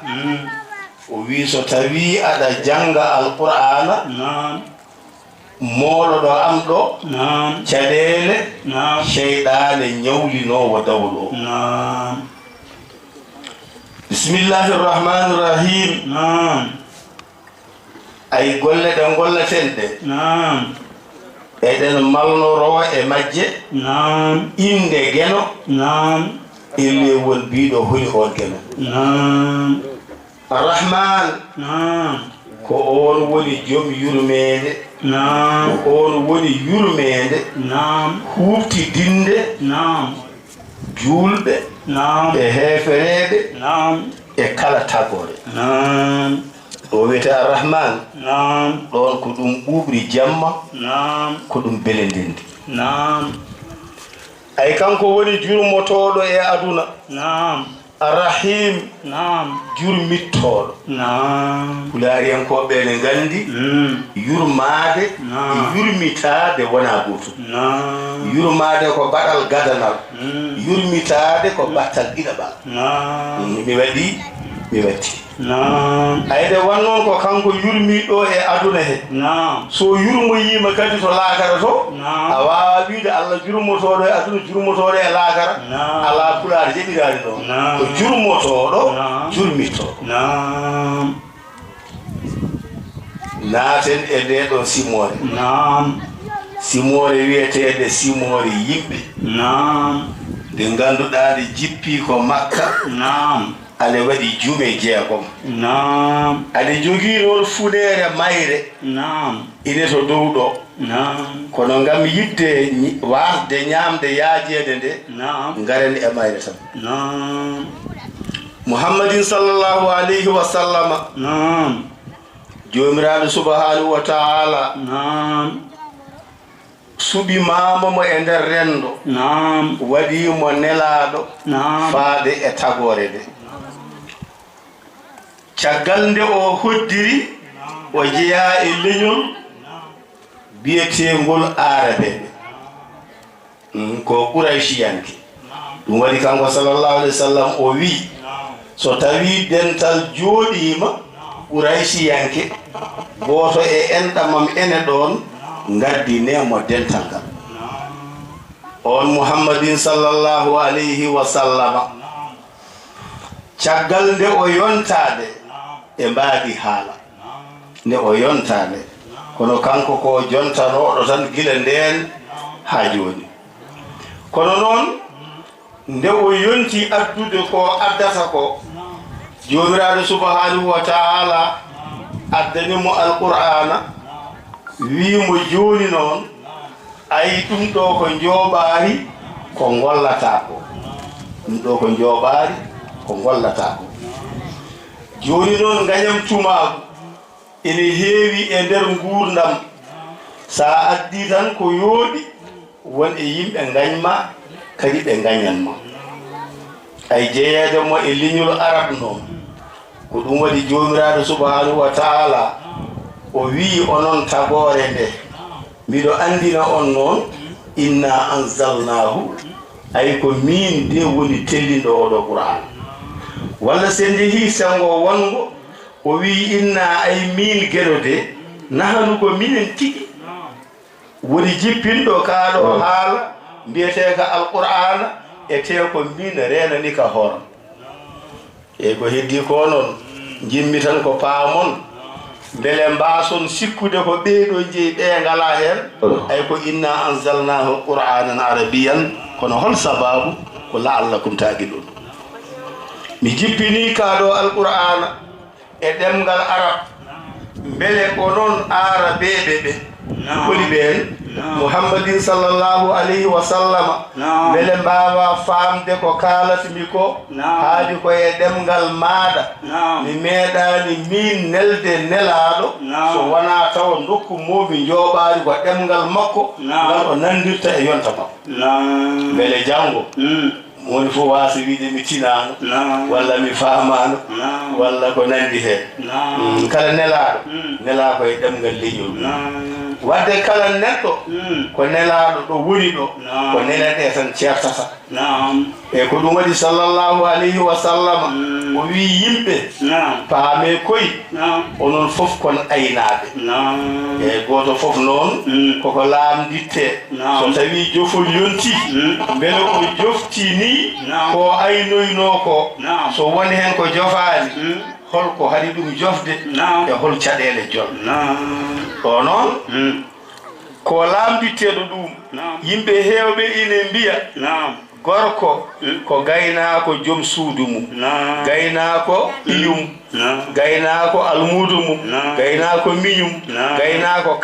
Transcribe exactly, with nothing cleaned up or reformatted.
Mm. O wi, so tawi aɗa jannga Alqur'aana, naam, mooloɗo am ɗo, naam, caɗeele, naam, seyɗaane ñawlinoowo dawol o. Naam. Bismillahi rahmani rahim. Naam. Ay golle ɗe ngollaten ɗe. Naam. Eɗen malnoro e majje. Naam. Innde Geno. Naam. Ille won biiɗo holi oon Geno. Naam. Arrahman. Naam. Ko oon woni joom yurmeende. Naam. Ko oon woni yurmeende. Naam. Huuɓtidinde. Naam. Juulɓe. Naam. E heefereeɓe. Naam. E kala tagoore. Naam. O wiyetee Arrahman. Naam. Ɗoon ko ɗum ɓuuɓri jamma. Naam. Ko ɗum belendindi. Naam. Ay kanko woni jurmotooɗo e aduna. Naam. Arrahim. Naam. Jurmittooɗo. Naam. Pulaariyankooɓe ne nganndi, mm, yurmaade, naam, e yurmitaade wonaa gootum. Naam. Yurmaade ko baɗal gadanal. Mm. Yurmitaade ko battal ɗiɗaɓal. Naam. Mm, mi waɗi, mi watti. Naam. Ay nde won noon ko kanko yurmiiɗo e aduna he. Naam. So yurmoyiima kadi to laakara to, naam, a waawaa wiyde Allah jurmotooɗo e aduna, jurmotooɗo e laakara. Naam. Alaa, Pulaar yeɗiraani ɗoon. Naam. Ko jurmotooɗo, naam, jurmittooɗo. Naam. Naaten e ndee ɗoo simoore. Naam. Simoore wiyeteende simoore yimɓe. Naam. Nde ngannduɗaa nde jippii ko Makka. Naam. Ane waɗi jume jeegom. Naam. Ane jogii noon funeere mayre. Naam. Ine to dow ɗo. Naam. Kono ngam yiɗde ñi-, waasde ñaamde yaajeende nde, naam, ngaren e mayre tan. Naam. Muhammadin sallallahu alayhi wa sallama. Naam. Joomiraaɗo subhanahu wa ta'ala. Naam. Suɓi maama mo e nder renndo. Naam. Waɗi mo nelaaɗo. Naam. Faade e tagoore nde. Caggal nde o hoddiri, o jeyaa e leñol biyeteengol Aarabeeɓe. Mm, ko Qurayshiyanke. Ɗum waɗi kanko sallallahu alayhi wa sallam o wi, so tawi dental jooɗiima Qurayshiyanke, gooto e enɗam am ene ɗoon, ngaddinee mo dental ngal. On Muhammadin sallallahu alayhi wa sallama. Caggal nde o yontaade e mbaadi haala, nde o yontaade, kono kanko ko jontanooɗo tan gila ndeen haa jooni. Kono noon, nde o yonti addude ko addata ko, Joomiraaɗo subhanahu wa ta'ala addani mo Alqur'aana, wii mo jooni noon, ay, ɗum ɗo ko njooɓaari, ko ngollataa ko. Ɗum ɗo ko njooɓaari, ko ngollataa ko. Jooni noon, ngañam tumaagu ene heewi e nder nguurndam. So a addii tan ko yooɗi, won e yimɓe ngañ ma, kadi ɓe ngañan ma. Ay, jeyeede mo e leñol Arab noon, ko ɗum waɗi Joomiraaɗo subhanahu wa ta'ala o wi'i, onon tagoore nde, miɗo anndina on noon, inna anzalnaahu, ay, ko miin de woni tellinɗo oɗo Qur'aan. Walla so en njehii senngo wonngo, o wi'i, inna, ay, miin Geno de, nahanu, ko minen tigi woni jippinɗo kaa ɗo haala mbiyeteeka Alqur'aana, e tee ko miin reenani ka hooram. E ko heddii ko noon, njimmi tan ko paamon, mbele mbaason sikkude ko ɓee ɗoo jeyi ɓee ngalaa heen. Ay, ko inna anzalnaahu qur'aanan arabiyyan, kono hol sabaabu? Ko la'allakum ta'qiluun. Mi jippinii kaa ɗo Alqur'aana e ɗemngal Arab, mbele onon Aarabeeɓe ɓe, naam, holi ɓeen? Naam. Muhammadin sallallahu alayhi wa sallama, naam, mbele mbaawaa faamde ko kaalatmi ko, naam, haali ko e ɗemngal maaɗa, naam, mi meeɗaani miin nelde nelaaɗo, naam, so wonaa tawa ndokku moo mi njooɓaari ko ɗemngal makko, naam, ngal o nanndirta e yonta makko. Naam. Mbele janngo, mm, mo woni fof waasa wiide mi tinaano, naam, walla mi faamaano, naam, walla ko nanndi heen. Naam. Mm, kala nelaaɗo, mm, nelaa ko e ɗemngal leñol mum. Naam. Wadde kala neɗɗo, ko nelaaɗo ɗo woni ɗo, ko nele ɗe tan ceertata. E ko ɗum waɗi, sallallahu alayhi wa sallam, o wii yimɓe, paamee koy, onon fof kon aynaaɓe. E gooto fof noon, koko laamdittee. So tawii jofol yontii, mbele o joftii nii ko aynoynoo ko? So won heen ko jofaani, hol ko haɗi ɗum jofde? E hol caɗeele jol? O noon, ko laamditteeɗo ɗuum. Yimɓe heewɓe ine mbiya, gorko ko gaynaako joom suudu mum, gaynaako ɓiyum, gaynaako almuudo mum, gaynaako miñum, gaynaako